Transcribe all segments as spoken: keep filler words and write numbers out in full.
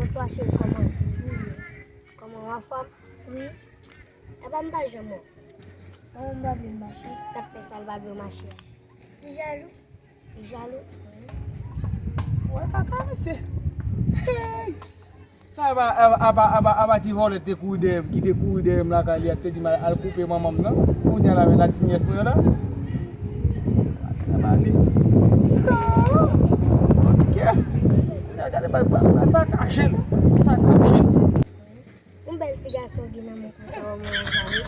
Bonswa cheri, kòman ou ye? Kòman w anfòm? Wi. Epa m pa janm wè w. Kòman m pa vle mache? Sa k fè sa l pa vle w mache a? Li jalou. Li jalou? Wi. Wè kaka mesye. Hey! Sa apa, apa, apa, apa, apa ti vòlè te kouri dèyè m, ki te kouri dèyè m lakay li a, ki te di m al, al koupe manman m nan. Kounye a la, men la ti nyès mwen an la. Gade pa li. Ah! Ok. Kounye a gade pa, pa, pa sa kache l. Sa kache l. Yon bèl ti gason gen nan men konsa, wè mwen gade.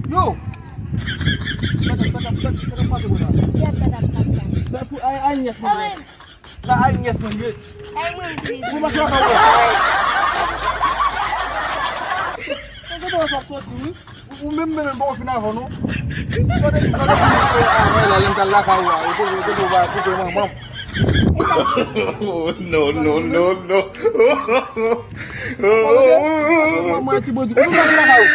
Yo! Sa k ap, sa k ap, sa k ap, sa k ap pase konsa? Kiyès sa k ap pase a? Sa fou, ay, ay, nyès mwen. Sa ay, nyès mwen, ye. Ay, mwen, mwen. Ou mache lakay ou. Sa k ap soti, wi? Ou, ou menm, menm, bon, fin avan, non? Sa te di, sa te di, ah, wè, la, lè m t al lakay ou a, ou te, ou te, ou te, ou te, manman m. Oh, no, no, no, no. Mwen, mwen, ti bodi. Ou pa vin lakay ou.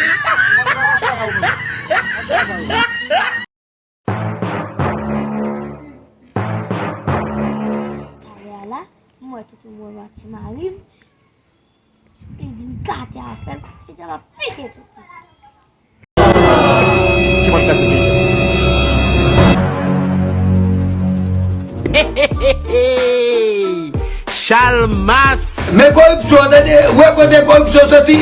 Talè a la, m wè toutou mwen wè ti mari m. Li vin gate afè m. Chita m ap pike toutou. Ki mwen kase peyi. Chalmas. Men koripsyon, tande, wè kote koripsyon soti.